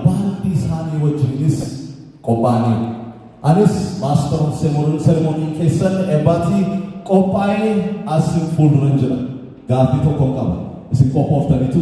Baandii isaanii wajjinis qophaa'aniiru. Anis Master of Ceremony keessan Ebbaatii qophaa'ee as fuulduran jira. Gaaffii tokkon qaba. Isin qophooftaniitu?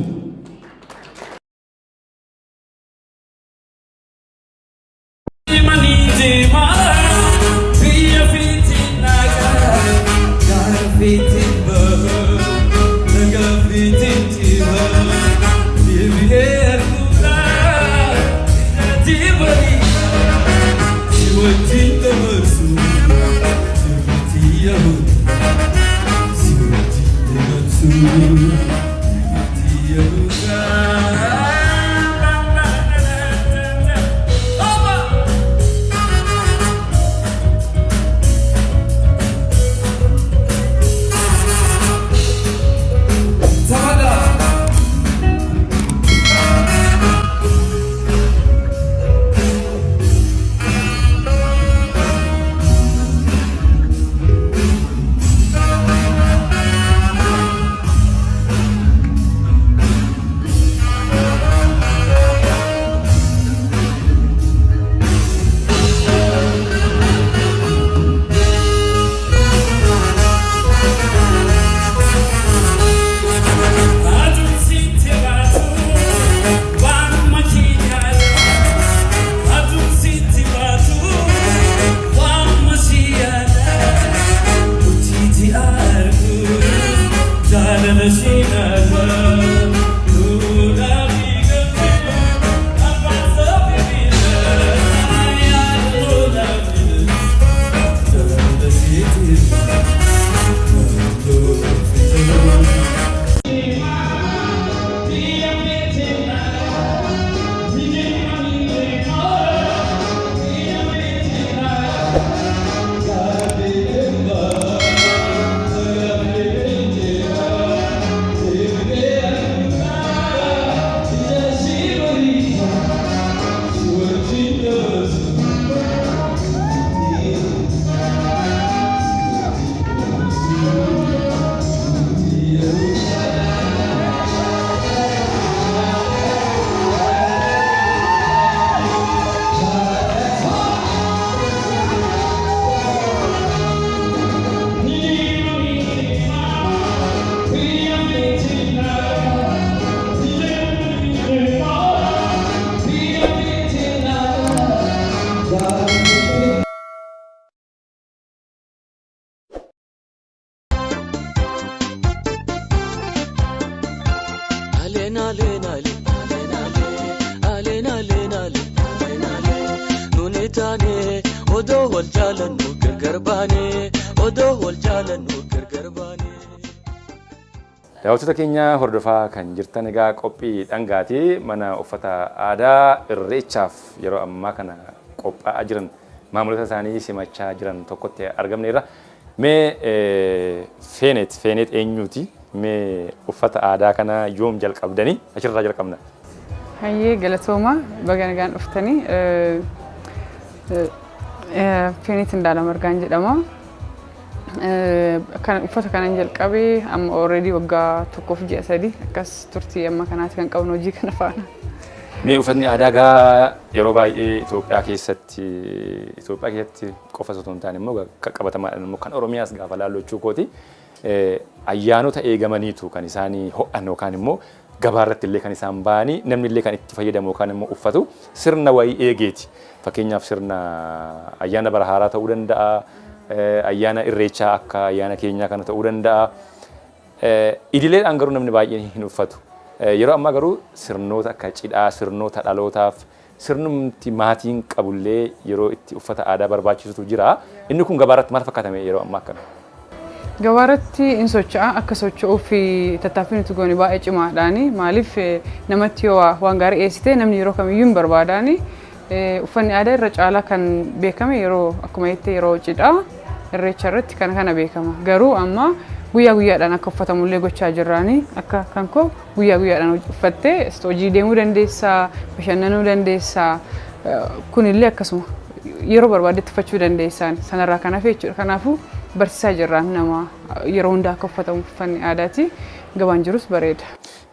Daawwattoota keenya hordofaa kan jirtan egaa qophii dhangaati mana uffata aadaa irreechaaf yeroo ammaa kana qophaa'aa jiran maamilota isaanii simachaa jiran tokkotti argamneerra. Mee Feeneet Feeneet eenyuuti? Mee uffata aadaa kana yoom jalqabdanii? Achirraa jalqabna. Hayyee, galatooma, baga nagaan dhuftanii. Feeneet Indaala Margaan jedhama. Kan uffata kanan jalqabe amma already waggaa 1 fi ji'a 3 akkas turtii amma kanaati kan qabnu hojii kana faana. Mee uffatni aadaa gaa yeroo baay'ee Itoophiyaa keessatti qofa osoo hin taane immoo qabatamaadhaan immoo kan Oromiyaas gaafa laallu jechuu kooti, ayyaanota eegamaniitu kan isaanii ho'an yookaan immoo gabaa irratti illee kan isaan ba'anii namni illee kan itti fayyadamu yookaan immoo uffatu sirna wayii eegeeti. Fakkeenyaaf, sirna ayyaana bara haaraa ta'uu danda'a, ayyaana irreechaa akka ayyaana keenyaa kana ta'uu danda'a. Idileedhaan garuu namni baay'een hin uffatu. Yeroo ammaa garuu sirnoota akka cidhaa, sirnoota dhalootaaf, sirnumti maatiin qabullee yeroo itti uffata aadaa barbaachisutu jira. Inni kun gabaa irratti maal fakkaatame yeroo ammaa akkana? Gabaa irratti in socho'a. Akka socho'uuf tattaaffii nuti goone baay'ee cimaadhaani. Maaliif, namatti yoo waan gaarii dhiyeessite namni yeroo kamiyyuu hin barbaadaani. Uffanni aadaa irra caalaa kan beekame yeroo akkuma jette yeroo cidhaa, irreecha irratti kana kana beekama. Garuu amma guyyaa guyyaadhaan akka uffatamullee gochaa jirraani. Akka kan koo guyyaa guyyaadhaan uffattee hojii deemuu dandeessaa, bashannanuu dandeessaa. Kunillee akkasuma yeroo barbaaddetti uffachuu dandeessaan sanarraa kan hafe jechuudha. Kanaafuu barsiisaa jirraan nama yeroo hundaa akka uffatamu uffanni aadaati. Gabaan jirus bareeda.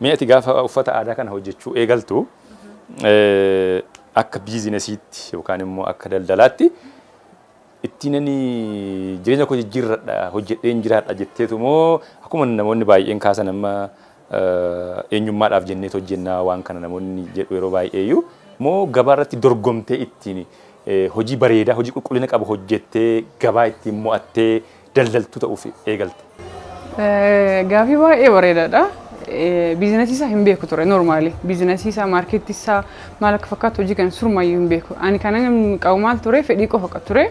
Mee ati gaafa uffata aadaa kana hojjechuu eegaltu Akka businessiitti yookaan immoo akka daldalaatti ittiin ani jireenya koo jijjiirradha, hojjedheen jiraadha jetteetu moo, akkuma namoonni baay'een kaasan, amma eenyummaadhaaf jenneet hojjennaa waan kana namoonni jedhu yeroo baay'eeyyuu, moo gabaa irratti dorgomtee ittiin hojii bareedaa, hojii qulqullina qabu hojjettee gabaa ittiin mo'attee daldaltuu ta'uuf eegalte? Gaafii baay'ee bareedaadha. Businessii isaa hin beeku ture normally. Businessii isaa, marketii isaa maal akka fakkaatu, hojii kana surmayyuu hin beeku. Ani kan qabu maal ture? Fedhii qofa ture.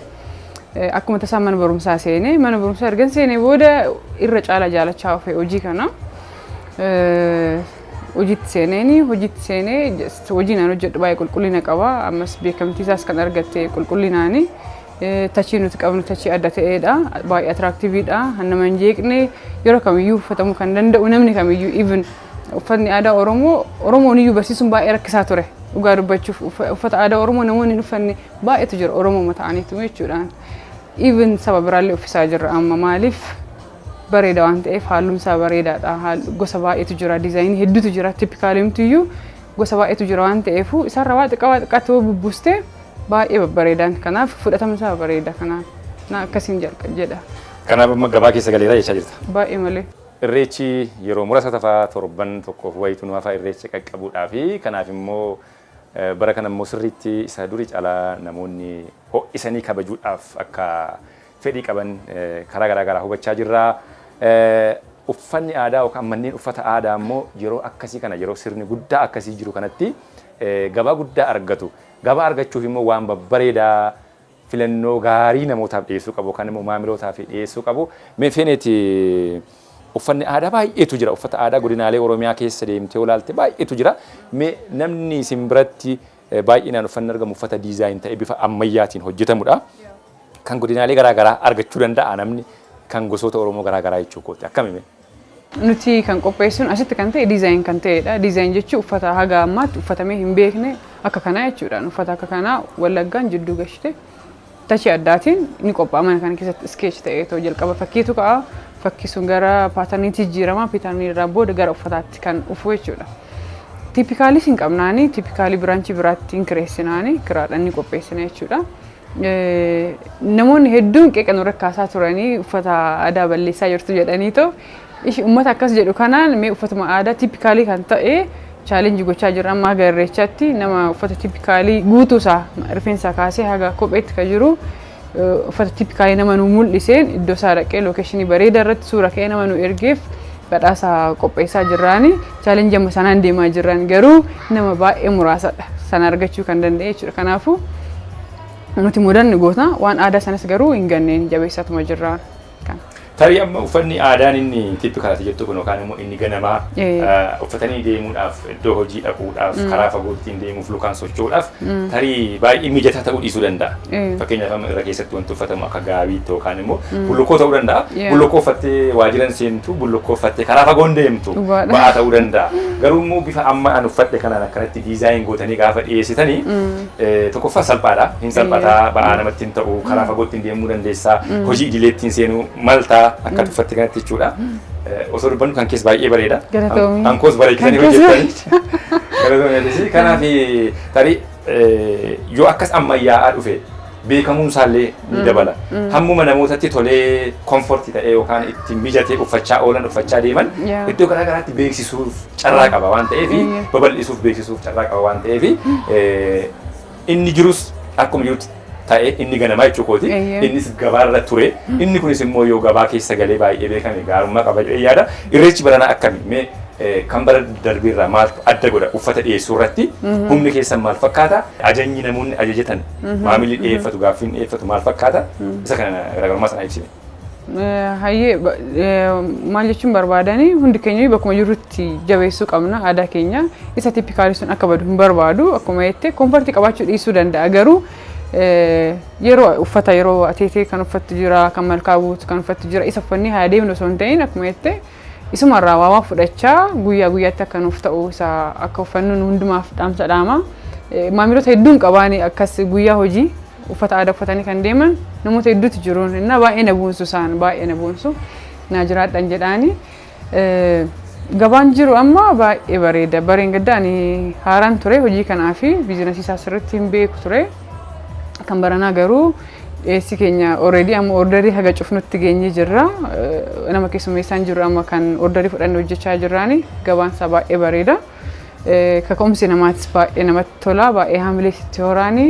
Akkuma tasaa mana barumsaa seenee, mana barumsaa ergan seenee booda irra caala jaalachaa ofe hojii kana. Hojiitti seenee hojiin aan hojjedhu baay'ee qulqullina qaba. Ammas beekamtii isaas kan argatte qulqullinaani. Touchii nuti qabnu touchii adda ta'edha. Baay'ee attractiveiidha. Nama hin jeeqne, yeroo kamiyyuu uffatamuu kan danda'u, namni kamiyyuu. Even uffatni aadaa Oromoo, Oromoon iyyuu barsiisuun baay'ee rakkisaa ture. Dhugaa dubbachuuf, uffata aadaa Oromoo namoonni hin uffanne baay'eetu jira Oromoo ta'aniitu jechuudhaan. Even saba biraallee uffisaa jirra amma. Maaliif? Bareeda waan ta'eef, halluun isaa bareedaadha. Gosa baay'eetu jira, designii hedduutu jira, typicalimtu iyyuu gosa baay'eetu jira waan ta'eef, isaarra waa xiqqaa waa xiqqaatti yoo bubbuste baay'ee babbareedan. Kanaaf fudhatama isaa bareeda, kanaaf na akkasiin jedha. Kanaaf amma gabaa keessa galeeraa jechaa jirta. Baay'ee malee. Irreechi yeroo muraasa tafaa, torban tokkoof wayitu nu hafaa irreecha qaqqabuudhaa fi kanaaf immoo bara kana immoo sirriitti isa durii caalaa namoonni ho'isanii kabajuudhaaf akka fedhii qaban karaa garaa garaa hubachaa jirra. Uffanni aadaa yookaan manneen uffata aadaa immoo yeroo akkasii kana, yeroo sirni guddaa akkasii jiru kanatti gabaa guddaa argatu. Gabaa argachuuf immoo waan babbareedaa, filannoo gaarii namootaaf dhiyeessuu qabu yookaan immoo maamilootaaf dhiyeessuu qabu. Mee Feeneeti, uffanni aadaa baay'eetu jira. Uffata aadaa godinaalee Oromiyaa keessa deemtee olaalte baay'eetu jira. Mee namni isin biratti baay'inaan uffanni argamu uffata design ta'e bifa ammayyaatiin hojjetamudha. Kan godinaalee garaa garaa argachuu danda'a namni, kan gosoota Oromoo garaa garaa jechuu kooti. Akkami? Nuti kan qopheessinu asitti kan ta'e design kan ta'edha. Design jechuun uffata haga ammaatti uffatamee hin beekne akka kanaa jechuudha. Uffata akka kanaa Wallaggaan jidduu gashite touchii addaatiin ni qophaa'a. Mana kana keessatti sketch ta'ee ta'u jalqaba fakkiitu ka'a. Fakkii sun gara patterniitti jijjiirama. Patternii irraa booda gara uffataatti kan dhufu jechuudha. Typicalis hin qabnaani, typicalii branchii biraatti hin kireessinaani, kiraadhaan ni qopheessina jechuudha. Namoonni hedduun qeeqa nurra kaasaa turanii, uffata aadaa balleessaa jirtu jedhanii ta'u, ishi uummata akkas jedhu kanaan mee uffatuma aadaa typicalii kan ta'e challenge gochaa jira. Amma haga Irreechaatti nama uffata typicalii guutuu isaa, rifeensa kaasee haga kopheetti kan jiru, uffata typicalii nama nu mul'iseen, iddoo isaa dhaqee locationii bareedaa irratti suura ka'ee nama nu ergeef badhaasa qopheessaa jirraani. Challenge amma sanaan deemaa jirran garuu nama baay'ee muraasadha sana argachuu kan danda'e jechuudha. Kanaafuu nuti mudanni goota waan aadaa sanas garuu hin ganneen, jabeessatuma jirra. Tarii amma uffanni aadaan inni typicalati jettu kun yookaan immoo inni ganamaa uffatanii deemuudhaaf, iddoo hojii dhaquudhaaf, karaa fagootti deemuuf, lukaan socho'uudhaaf tarii baay'ee mijataa ta'uu dhiisuu danda'a. Fakkeenyaaf, amma irra keessatti wanti uffatamu akka gaabiitti yookaan immoo bullukkoo ta'uu danda'a. Bullukkoo uffattee waajiran seentu, bullukkoo uffattee karaa fagoon deemtu ba'aa ta'uu danda'a. Garuu immoo bifa amma an uffadhe kanaan akkanatti design gootanii gaafa dhiyeessitanii, tokkoffaa salphaadha. Hin salphataa, ba'aa namatti hin ta'u, karaa fagootti deemuu dandeessaa, hojii idileettiin seenuu maltaa akka uffatte kanatti jechuudha. Osoo dubbannu kan keessa baay'ee bareeda. Galatoomi. Kan koos bareechisanii hojjettanii. Galatoomi. Kanaaf tarii yoo akkas ammayyaa'aa dhufe beekamuun isaallee ni dabala. Hammuma namootatti tolee, comfortii ta'ee yookaan itti mijatee uffachaa oolan, uffachaa deeman, iddoo garaa garaatti beeksisuuf carraa qaba waan ta'eef, babal'isuuf, beeksisuuf carraa qaba waan ta'eef, inni jirus akkuma jirutti ta'e, inni ganamaa jechuu kooti. Innis gabaarra ture. Inni kunis immoo yoo gabaa keessa galee baay'ee beekame gaarummaa qaba jedhee yaada. Irreechi baranaa akkami? Mee kan bara darbeerraa maaltu adda godha uffata dhiyeessuu irratti? Humni keessan maal fakkaata? Ajajni namoonni ajajatan, maamilli dhiyeeffatu, gaaffiin dhiyeeffatu maal fakkaata? Isa kana garaagarummaa sana ibsine. Hayyee, maal jechuun barbaadanii, hundi keenya bakkuma jirrutti jabeessuu qabna aadaa keenya. Isa typicalii sun akka badu hin barbaadu. Akkuma jette, comfortii qabaachuu dhiisuu danda'a, garuu yeroo uffata, yeroo ateetee kan uffattu jira, kan malkaa buutu kan uffattu jira, isa uffannee haa deemnu osoo hin ta'in, akkuma jette, isumarraa waa waa fudhachaa guyyaa guyyaatti akka nuuf ta'u isa akka uffannu nu hundumaaf dhaamsa dhaama. Maamiloota hedduun qabaani, akkas guyyaa hojii uffata aadaa uffatanii kan deeman namoota hedduutu jiru. Innaa baay'ee na boonsu isaan, baay'ee na boonsu, naa jiraadhan jedhaani. Gabaan jiru amma baay'ee bareeda. Bareen gadda ani haaraan ture hojii kanaa fi business isaa sirriitti hin beeku ture. Kan baranaa garuu dhiyeessii keenya already amma order haga cufnutti geenyee jirra. Nama keessummeessaan jiru amma kan order fudhanne hojjechaa jirraani, gabaan isaa baay'ee bareeda. Kaka'umsi namaatis baay'ee namatti tola, baay'ee haamilee sitti horaani,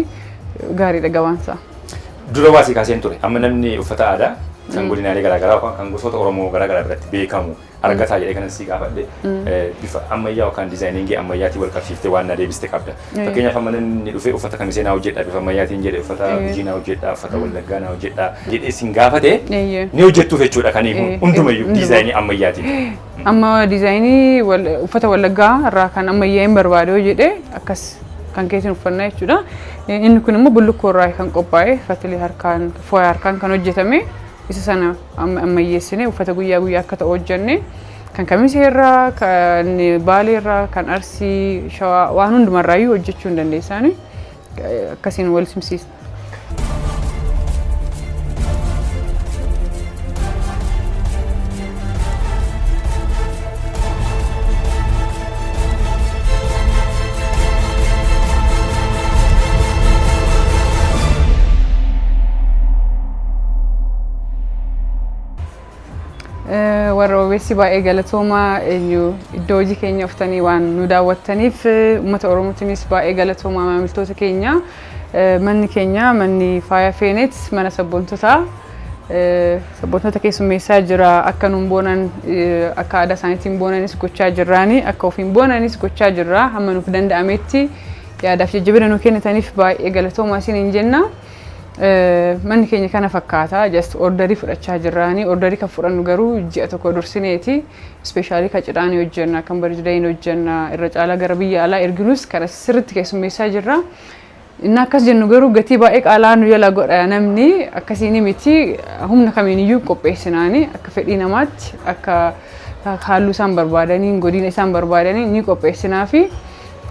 gaariidha gabaan isaa. Dura waasii kaaseen ture. Amma namni uffata aadaa kan godinaalee garaagaraa yookaan kan gosoota Oromoo garaagaraa biratti beekamu argataa jedhee kanan si gaafadhe, bifa ammayyaa yookaan designing ammayyaatiin wal qabsiiftee waan na deebiste qabda. Fakkeenyaaf, amma namni dhufee uffata kamisee naa hojjedha bifa ammayyaatiin jedhe, uffata Gujii naa hojjedha, uffata Wallaggaa naa hojjedha jedhee sin gaafate, ni hojjettuuf jechuudha kan hundumayyuu design ammayyaatiin. Amma design uffata Wallaggaa irraa kan ammayyaa hin barbaade yoo jedhe, akkas kan keessin uffannaa jechuudha. Inni kun immoo bullukkoo irraa kan qophaa'e, fatilii harkaan, fooyaa harkaan kan hojjetame, isa sana ammayyeessine uffata guyyaa guyyaa akka ta'u hojjenne. Kan kamisee irraa, kan baalee irraa, kan arsii, shawaa, waan hundumarraayyuu hojjechuu hin dandeessaani. Akkasiin wal simsiisa. Warra OBS, baay'ee galatoomaa eenyu iddoo hojii keenya uftanii waan nu daawwattaniif. Uummata Oromootiinis baay'ee galatoomaa, maamiltoota keenya. Manni keenya, manni faaya Feenet, mana sabboontotaa, sabboontota keessummeessaa jira. Akka nuun boonan, akka aadaa isaaniitiin boonanis gochaa jirraani, akka ofiin boonanis gochaa jirra hamma nuuf danda'ametti. Yaadaaf jajjabina nu kennitaniif baay'ee galatoomaa isiniin jenna. Manni keenya kana fakkaata. Just order fudhachaa jirraani. Order kan fudhannu garuu ji'a tokko dursineeti. Special kan cidhaa ni hojjenna, kan birthday ni hojjenna, irra caalaa gara biyya alaa erginus kana sirriitti keessummeessaa jirra. Inni akkas jennu garuu gatii baay'ee qaalaa nu jala godha namni, akkasiin miti. Humna kamiiniyyuu qopheessinaani, akka fedhii namaatti, akka halluu isaan barbaadaniin, godina isaan barbaadaniin ni qopheessinaa fi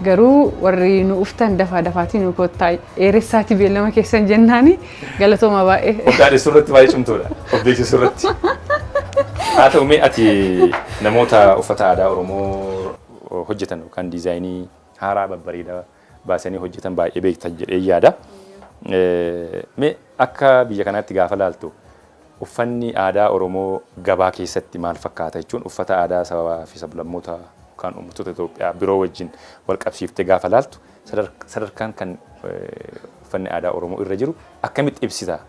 garuu warri nu uftan dafaa dafaatii nu kottaa, dheeressaatii beellama keessan jennaani. Galatooma baay'ee. Of dhaadhessuu irratti baay'ee cimtuudha. Of beeksisuu irratti. Haa ta'u, mee ati namoota uffata aadaa Oromoo hojjetan yookaan design haaraa babbareedaa baasanii hojjetan baay'ee beekta jedhee yaada. Mee akka biyya kanaatti gaafa laaltu, uffanni aadaa Oromoo gabaa keessatti maal fakkaata, jechuun uffata aadaa sabaa fi sablammoota yookaan uummattoota Itoophiyaa biroo wajjin wal qabsiiftee gaafa laaltu, sadarkaan kan uffanni aadaa Oromoo irra jiru akkamitti ibsita?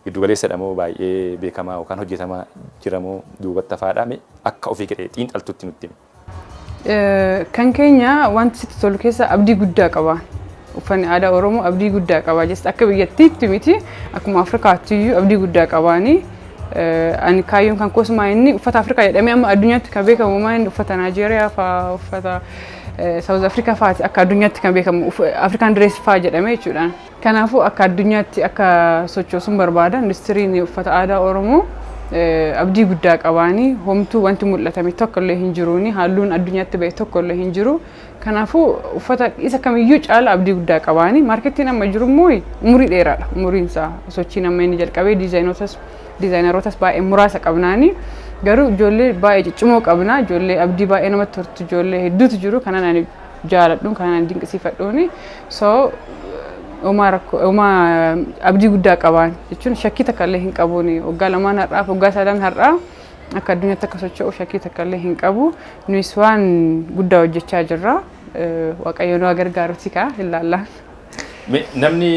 Giddu galeessadha moo, baay'ee beekamaa yookaan hojjetamaa jira moo, duubatti hafaadha? Mee akka ofii kedhee xiinxaltutti nutti himi. Kan keenya wanti sitti tolu keessa abdii guddaa qaba. Uffanni aadaa Oromoo abdii guddaa qaba. Just akka biyyattiitti miti, akkuma Afrikaatti iyyuu abdii guddaa qabaani. Ani kaayyoon kan koosuma inni uffata Afrikaa jedhamee amma addunyaatti kan beekamu maa inni uffata Naajeeriyaa fa'aa, uffata South Africa fa'aati akka addunyaatti kan beekamu, African dress fa'aa jedhamee jechuudhaan. Kanaafuu akka addunyaatti akka sochoosuun barbaada. Industiriin uffata aadaa Oromoo abdii guddaa qabaanii, homtuu wanti mul'atame tokko illee hin jiruuni, halluun addunyaatti ba'e tokko illee hin jiru. Kanaafuu uffata isa kamiyyuu caala abdii guddaa qabaanii, marketiin amma jiru immoo umurii dheeraadha. Umuriin isaa sochiin amma inni jalqabee designerotas baay'ee muraasa qabnaani. Garuu ijoollee baay'ee ciccimoo qabna. Ijoollee abdii baay'ee namatti toltu, ijoollee hedduutu jiru. Kanan ani jaaladhuun, kanan ani dinqisiifadhuuni. So homaa rakkoo homaa abdii guddaa qabaan jechuun shakkii takka illee hin qabuuni. Waggaa 2n har'aaf, waggaa 3n har'aa akka addunyaatti akka socho'u shakkii takka illee hin qabu. Nuyis waan guddaa hojjechaa jirra. Waaqayyo nu haa gargaaruti kaa ilaallaan. Namni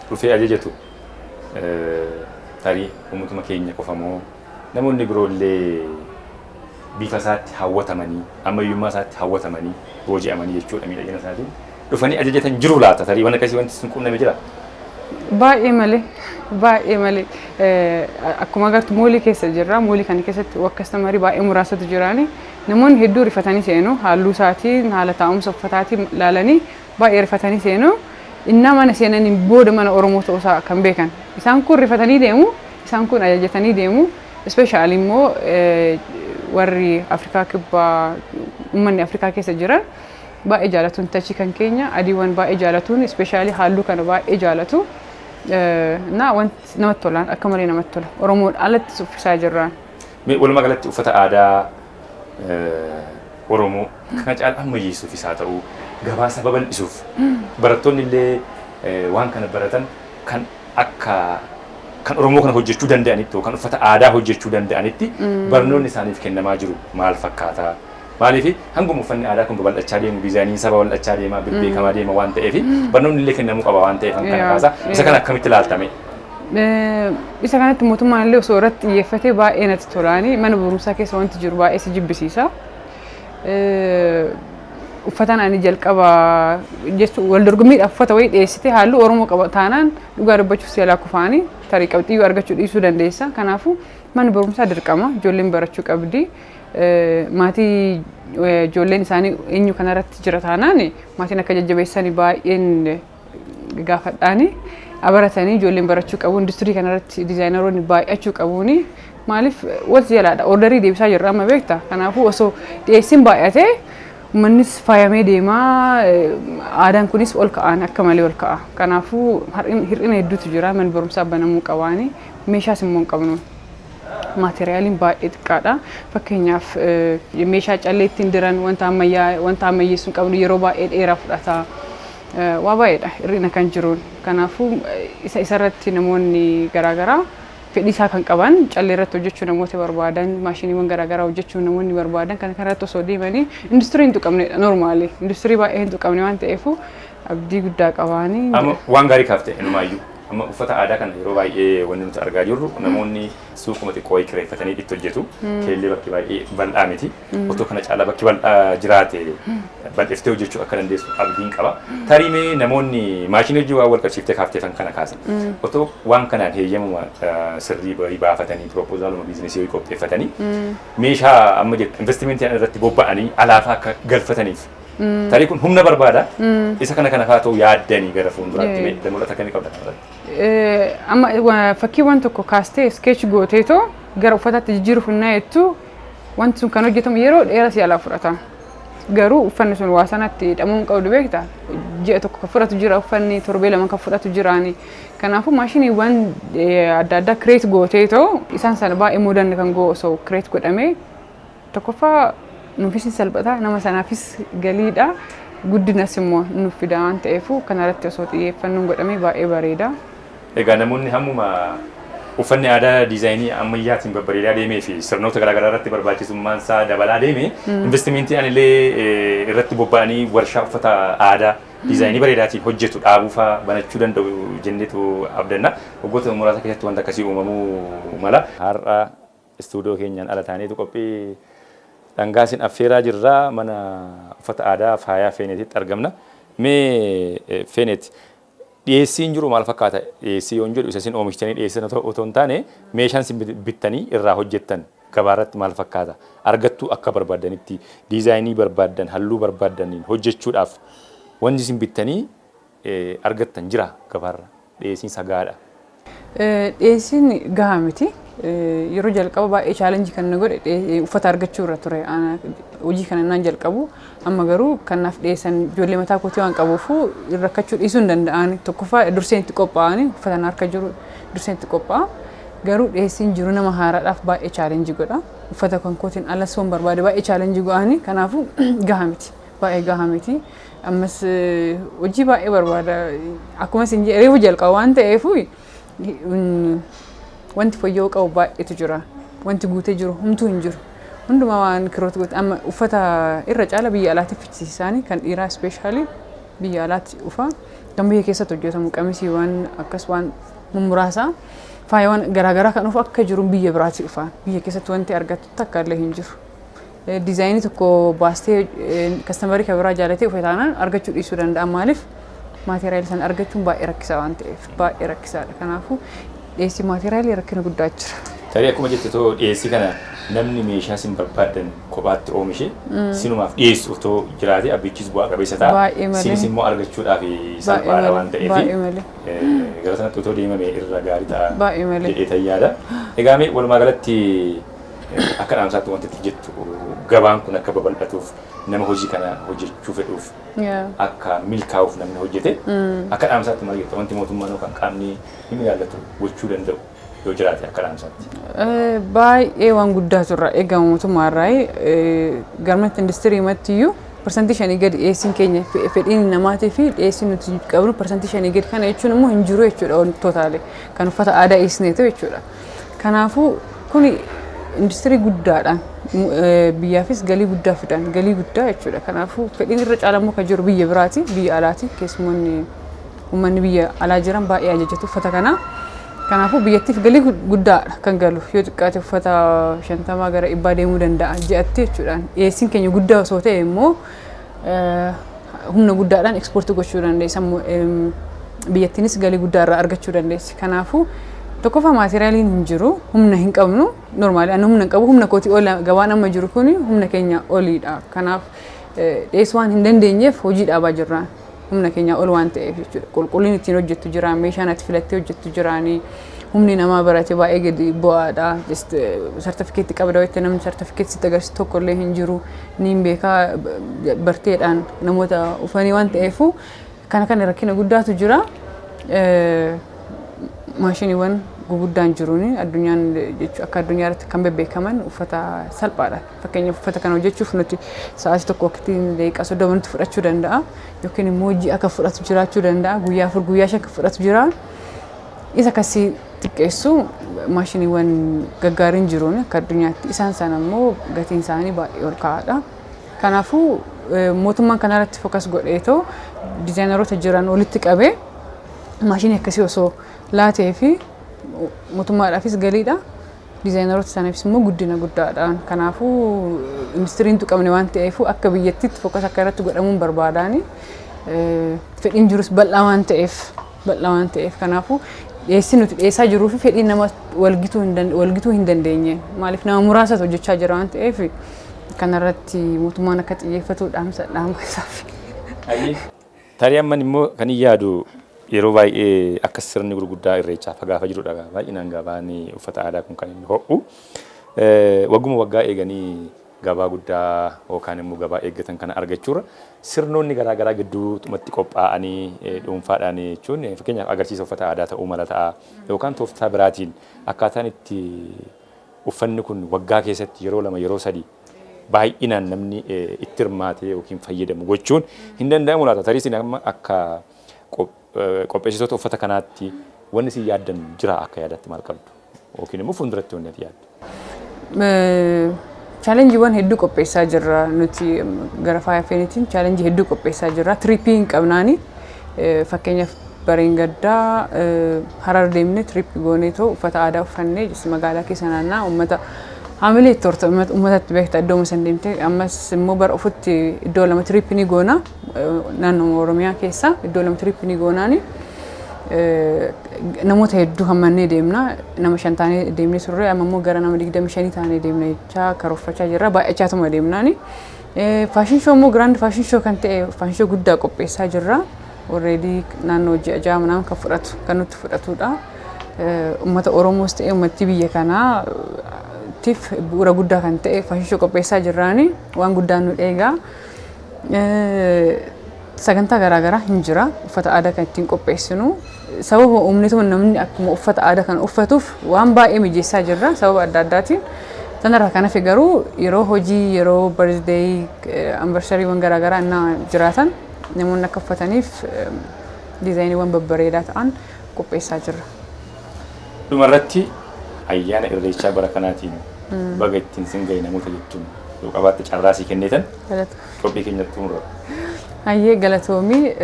dhufee ajajatu tarii uummatuma keenya qofa moo, namoonni biroo illee bifa isaatti hawwatamanii, ammayyummaa isaatti hawwatamanii, booji'amanii jechuudha, miidhagina isaatiin dhufanii ajajatan jiru laata? Tarii waan akkasii wanti sun qunname jira? Baay'ee malee, baay'ee malee. Akkuma agartu mall keessa jirra. Mall kana keessatti customer baay'ee muraasatu jiraani. Namoonni hedduu rifatanii seenu. Halluu isaatiin, haala taa'umsa uffataatiin ilaalanii baay'ee rifatanii seenu. Innaa mana seenaniin booda mana Oromoo ta'uusaa kan beekan. Isaan kun rifatanii deemu, isaan kun ajajatanii deemu. Especially immoo warri Afrikaa Kibbaa, uummanni Afrikaa keessa jiran baay'ee jaalatuun touch kan keenya, adiiwwan baay'ee jaalatuun, especially halluu kana baay'ee jaalatu. Na wanti namatti tolaan akka malee namatti tola. Oromoon alatti uffisaa jirraan. Mee walumaa galatti uffata aadaa Oromoo kana caala ammayyeessuufis haa ta'u, gabaasa babal'isuuf, barattoonni illee waan kana baratan kan akka kan Oromoo kana hojjechuu danda'anitti yookaan uffata aadaa hojjechuu danda'anitti barnoonni isaaniif kennamaa jiru maal fakkaata? Maaliif, hanguma uffanni aadaa kun babal'achaa deemu diizaayiniin isaa babal'achaa deema, bebbeekamaa deema waan ta'eef, barnoonni illee kennamuu qaba waan ta'eef kana kaasa. Isa kana akkamitti ilaaltame? Isa kanatti mootummaan illee osoo irratti xiyyeeffatee baay'ee natti tolaani. Mana barumsaa keessa wanti jiru baay'ee si jibbisiisa. Uffataan ani jalqaba jechuun wal dorgommiidhaaf uffata wayii dhiyeessite halluu Oromoo qaba taanaan, dhugaa dubbachuuf si jalaa kufaanii tarii qabxiyyuu argachuu dhiisuu dandeessa. Kanaafuu manni barumsaa dirqama ijoolleen barachuu qabdi. Maatii ijoolleen isaanii eenyu kanarratti jira taanaan maatiin akka jajjabeessanii baay'een gaafadhaani. Baratanii ijoolleen barachuu qabu. Industirii kanarratti diizaayineroonni baay'achuu qabuuni. Maaliif, wanti jalaadha. Orderii deebisaa jirra amma, beekta. Kanaafuu osoo dhiyeessiin baay'atee uummannis faayamee deemaa, aadaan kunis ol ka'aan akka malee ol ka'a. Kanaafuu hir'ina hedduutu jira. Manni barumsaa banamuu qabaani. Meeshaas immoo hin qabnu. Maateriyaaliin baay'ee xiqqaadha. Fakkeenyaaf, meeshaa callee ittiin diran, wanta ammayyaa, wanta ammayyeessuu hin qabnu, yeroo baay'ee dheeraa fudhata. Waa baay'eedha hir'ina kan jiruun. Kanaafuu isa isarratti namoonni garaagaraa fedhii isaa kan qaban, callee irratti hojjechuu namoota barbaadan, maashiniiwwan garaagaraa hojjechuu namoonni barbaadan, kana kanarratti osoo deemanii, industirii hin tuqamnedha normally. Industirii baay'ee hin tuqamne waan ta'eef abdii guddaa qabaanii. Amma waan gaarii kaafte inumaayyuu. Amma uffata aadaa kana yeroo baay'ee wanni nuti argaa jirru, namoonni suuquma xiqqoo wayii kireeffatanii itti hojjetu. Keellee bakki baay'ee bal'aa miti. Otoo kana caalaa bakki bal'aa jiraate bal'iftee hojjechuu akka dandeessu abdiin qaba. Tarii mee namoonni maashinii hojii waan wal qabsiiftee kaaftee kan kana kaasa. Otoo waan kanaan heeyyamuma sirrii wayii baafatanii, piroopoozaaluma biizinesii wayii qopheeffatanii, meeshaa amma jettu investimentii irratti bobba'anii alaafaa akka galfataniif, tarii kun humna barbaada. Isa kana kana fa'aa ta'uu yaaddanii gara fuulduraatti mee mul'ata akkamii qabda kanarratti? Amma fakkiiwwan tokko kaastee sketch gooteetoo gara uffataatti jijjiiruuf hin jettu, wanti sun kan hojjetamu yeroo dheeraa si alaa fudhata. Garuu uffanni sun waa sanatti hidhamuu hin qabdu, beekta. Ji'a tokko kan fudhatu jira, uffanni torbee 2 kan fudhatu jiraani. Kanaafuu maashiniiwwan adda addaa create gooteetoo isaan sana baay'ee modern kan goo osoo create godhamee, tokkoffaa nuufis hin salphata, nama sanaafis galiidha. Guddinas immoo nuuf fida waan ta'eef kanarratti osoo xiyyeeffannoon godhamee baay'ee bareeda. Egaa namoonni hammuma uffanni aadaa diizaayinii ammayyaatiin babbareedaa deemee fi sirnoota garaagaraa irratti barbaachisummaan isaa dabalaa deeme, investimentii illee irratti bobba'anii warshaa uffata aadaa diizaayinii bareedaatiin hojjetu dhaabuufaa banachuu danda'u jenneetu abdanna. Waggoota muraasa keessatti wanta akkasii uumamuu mala. Har'a istuudiyoo keenyaan ala taaneetu qophii dhangaasin affeeraa jirra. Mana uffata aadaa faayaa Feeneetitti argamna. Mee Feeneet, dhiyeessiin jiru maal fakkaata? Dhiyeessii yoon jedhu isa isin oomishtanii dhiyeessan otoo hin taane, meeshaan isin bittanii irraa hojjettan gabaarratti maal fakkaata? Argattuu akka barbaaddanitti diizaayinii barbaaddan, halluu barbaaddaniin hojjechuudhaaf wanti isin bittanii argattan jira gabaarra? Dhiyeessiin isaa gahaadha? Dhiyeessiin gahaa miti. Yeroo jalqaba baay'ee challenge kan na godhe uffata argachuu irra ture. Hojii kana naan jalqabu. Amma garuu kan naaf dhiyeessan ijoollee mataa kootii waan qabuufu rakkachuu dhiisuu hin danda'an. Tokkoffaa durseen itti qophaa'ani, uffata na harka jiru durseen itti qophaa'a. Garuu dhiyeessiin jiru nama haaraadhaaf baay'ee challenge godha. Uffata kan kootiin alas waan barbaade baay'ee challenge godhani. Kanaafuu gahaa miti. Baay'ee gahaa miti. Ammas hojii baay'ee barbaada. Akkuma isin jedhe, reefu jalqaba waan ta'eef wanti fooyya'uu qabu baay'eetu jira. Wanti guutee jiru homtuu hin jiru. Hundumaa waan kirooti goote, amma uffata irra caala biyya alaatti fichisiisaanii, kan dhiiraa especially biyya alaatti dhufa. Kan biyya keessatti hojjetamu qamisiiwwan akkas waan mummuraasa. Faayawwan garaagaraa kan dhufu akka jiru biyya biraatti dhufa. Biyya keessatti wanti argattu takka illee hin jiru. Diizaayinii tokko baastee customerii kan biraa jaalatee uffata taanaan argachuu dhiisuu danda'a. Maaliif, maateriyaalii sana argachuun baay'ee rakkisaa waan ta'eef, baay'ee rakkisaadha. Kanaafuu dhiyeessii maateriyaalii rakkina guddaa jira. Tarii akkuma jette, too dhiyeessii kana namni meeshaa isin barbaaddan kophaatti oomishee sinumaaf dhiyeessu otoo jiraate, abbichis bu'aa qabeessa ta'a. Baay'ee malee. Sinis immoo argachuudhaaf salphaadha waan ta'eef Baay'ee malee. gara sanatti otoo deemame irra gaarii ta'a Baay'ee malee. jedhee tan yaada. Egaa mee walumaa galatti akka dhaamsaatti wanti itti jettu, gabaan kun akka babal'atuuf, nama hojii kana hojjechuu fedhuuf, akka milkaa'uuf namni hojjete, akka dhaamsaatti maal jetta? Wanti mootummaan yookaan qaamni dhimmi ilaallatu gochuu danda'u Yoo jiraate akka dhaamsaatti. Baay'ee waan guddaatu irraa eegama mootummaarraa. Garment industirii iyyuu 5% gadi dhiyeessiin keenya, fedhiin namaatii fi dhiyeessiin nuti qabnu 5% gadi. Kana jechuun immoo hin jiru jechuudha, totally kan uffata aadaa dhiyeessineetu jechuudha. Kanaafuu kuni industirii guddaadhaan biyyaafis galii guddaa fidan, galii guddaa jechuudha. Kanaafuu fedhiin irra caala immoo kan jiru biyya biraati, biyya alaati. Keessumoonni uummanni biyya alaa jiran baay'ee ajajatu uffata kanaa. Kanaafuu biyyattiif galii guddaadha kan galu. Yoo xiqqaate uffata 50 gara 100 deemuu danda'a ji'atti jechuudhaan. Dhiyeessiin keenya guddaa osoo ta'e immoo humna guddaadhaan ekspoortii gochuu dandeessa. Biyyattiinis galii guddaa irraa argachuu dandeessi. Kanaafuu tokkoffaa maateriyaaliin hin jiru, humna hin qabnu. Normally ani humna hin qabu, humna kootii ol. Gabaan amma jiru kuni humna keenya oliidha. Kanaaf dhiyeessuu waan hin dandeenyeef hojii dhaabaa jirra. Humna keenya ol waan ta'eef jechuudha. Qulqullinni ittiin hojjettu jira, meeshaan ati filattee hojjettu jiraanii, humni namaa barate baay'ee gadi bu'aadha. Sartifikeetti qabda wayitti namni sartifikeetti sitti agarsiisu tokko illee hin jiru. Niin beekaa barteedhaan namoota ufanii waan ta'eefu kana rakkina guddaatu jira. Maashiniiwwan guguddaan jiruuni addunyaan jechuun akka addunyaa irratti kan bebbeekaman uffata salphaadha. Fakkeenyaaf, uffata kana hojjechuuf nuti sa'aatii 1 yookiin daqiiqaa 30 nutti fudhachuu danda'a. Yookiin immoo ji'a akka fudhatu jiraachuu danda'a. Guyyaa 4, guyyaa 5 kan fudhatu jira. Isa akkasii xiqqeessu maashiniiwwan gaggaariin jiruun akka addunyaatti isaan sana immoo gatiin isaanii baay'ee ol ka'aadha. Kanaafuu mootummaan kanarratti focus godheetoo diizaayineroota jiran walitti qabee maashinii akkasii osoo laatee fi mootummaadhaafis galiidha. Diizaayineroota sanaafis immoo guddina guddaadha. Kanaafuu industiriin tuqamne waan ta'eef akka biyyattiitti focus akka irratti godhamuun barbaadaani. Fedhiin jirus bal'aa waan ta'eef, kanaafuu dhiyeessii nuti dhiyeessaa jiruu fi fedhiin nama walgituu hin dandeenye. Maaliif, nama muraasatu hojjechaa jira waan ta'eef, kanarratti mootummaan akka xiyyeeffatu dhaamsa dhaama isaaf. Tarii amman immoo kan hin yaadu, yeroo baay'ee akka sirni gurguddaa Irreechaa gaafa jirudha baay'inaan gabaan uffata aadaa kun kan inni ho'u. Wagguma waggaa eeganii gabaa guddaa yookaan immoo gabaa eeggatan kana argachuurra sirnoonni garaa garaa gidduutumatti qophaa'anii dhuunfaadhaan jechuun, fakkeenyaaf, agarsiisa uffata aadaa ta'uu mala ta'a yookaan tooftaa biraatiin akkaataan itti uffanni kun waggaa keessatti yeroo lama, yeroo sadi baay'inaan namni itti hirmaatee yookiin fayyadamu gochuun hin danda'amu laata? Tarii isin amma akka qopheessitoota uffata kanaatti wanni isin yaaddan jira? Akka yaadatti maal qabdu? Yookiin immoo fuulduratti wanni ati yaaddu? Challengeiiwwan hedduu qopheessaa jirra nuti gara Faaya Feenitiin, challengeii hedduu qopheessaa jirra. Tripii hin qabnaani. Fakkeenyaaf, bareen gaddaa Harar deemnee tripii goonee too uffata aadaa uffannee magaalaa keessa naannaa uummata haamilee itti horta, uummatatti beekta iddoo san deemtee. Ammas immoo bara ofutti iddoo lama tripii ni goona, naannoo Oromiyaa keessa iddoo lama tripii ni goonaani. Namoota hedduu hammannee deemna. Nama 5 taanee deemnee turre, amma immoo gara nama 25 taanee deemna jechaa karoorfachaa jirra, baay'achaatuma deemnaani. Fashion show immoo, grand fashion show kan ta'e, fashion show guddaa qopheessaa jirra. Already naannoo ji'a 6 manaan kan fudhatu, kan nutti fudhatudha. Uummata Oromoos ta'e uummatti biyya kanaa tiif bu'uura guddaa kan ta'e fashion show qopheessaa jirraani, waan guddaan nu eegaa. Sagantaa garaagaraa hin jira uffata aadaa kan ittiin qopheessinu. Sababa uumnituma namni akkuma uffata aadaa kana uffatuuf waan baay'ee mijeessaa jirra sababa adda addaatiin. Sanarraa kan hafe garuu yeroo hojii, yeroo birthday, anniversaryiiwwan garaagaraa innaa jiraatan namoonni akka uffataniif diizaayiniiwwan babbareedaa ta'an qopheessaa jirra. Dhumarratti ayyaana Irreechaa bara kanaatiin baga ittiin sin gahe namoota jettuun yoo qabaatte carraa sii kennitan qophii keenyatti xumurra. Hayyee, galatoomii.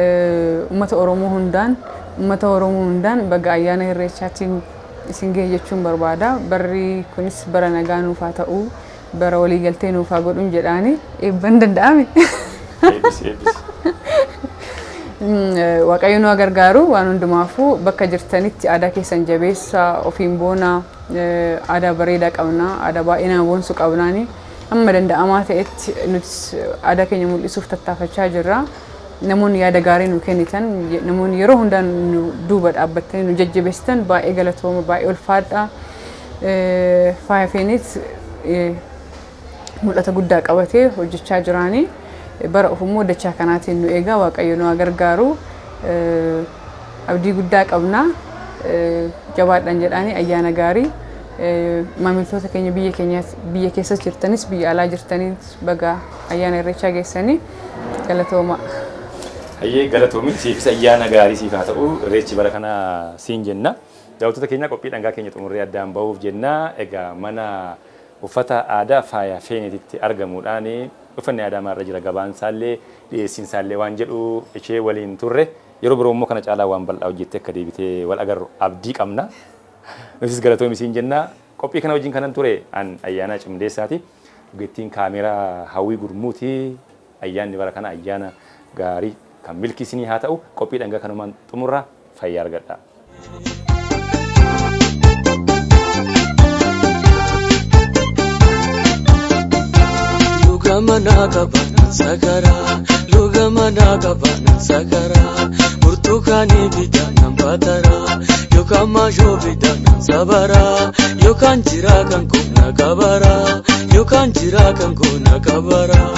Uummata Oromoo hundaan baga ayyaana Irreechaatiin isin gahe jechuun barbaada. Barri kunis bara nagaa nuuf haa ta'u, bara waliigaltee nuuf haa godhuun jedhaani. Eebban danda'ame. Eebbisi, eebbisi. Waaqayyo nu haa gargaaru waan hundumaafuu. Bakka jirtanitti aadaa keessan jabeessaa, ofiin boonaa. Aadaa bareedaa qabna, aadaa baay'ee nama boonsu qabnaani. Amma danda'amaa ta'etti nutis aadaa keenya mul'isuuf tattaafachaa jirra. Namoonni yaada gaarii nu kennitan, namoonni yeroo hundaa nu duuba dhaabbattanii nu jajjabeessitan, baay'ee galatooma, baay'ee ulfaadha. Faaya Feenit mul'ata guddaa qabatee hojjechaa jiraani. Bara ofummoo dachaa kanaatiin nu eegaa, Waaqayyo nu haa gargaaru. Abdii guddaa qabna. Jabaadhaan jedhaanii ayyaana gaarii maamiltoota keenya biyya keenya biyya keessas jirtanis biyya alaa jirtanis baga ayyaana Irreechaa geessanii galatooma. Hayyee galatoomi, siifis ayyaana gaarii siif haa ta'u Irreechi bara kana siin jenna. Daawwattoota keenya, qophii dhangaa keenya xumurree addaan bahuuf jenna. Egaa mana uffata aadaa Faaya Feenetitti argamuudhaan uffanni aadaa maalirra jira, gabaan isaallee dhiyeessiin isaallee waan jedhu ishee waliin turre. Yeroo biroo immoo kana caalaa waan bal'aa hojjettee akka deebitee wal agarru abdii qabna. Nutis galatoomi siin jenna. Qophii kana wajjin kanan ture an Ayyaanaa Cimdeessaati. Ogeettiin kaameeraa Hawwii Gurmuuti. Ayyaanni bara kana ayyaana gaarii kan milkii isinii haa ta'u. Qophii dhangaa kanumaan xumurra, fayyaa argadhaa. Luga manaa qabanan sagaraa, luga manaa qabanan sagaraa, burtukaanii bitaa bataraa, yookaan maashoo bitaa sabaraa, yookaan jiraa kan koona kabaraa, yookaan jiraa kan koona kabaraa.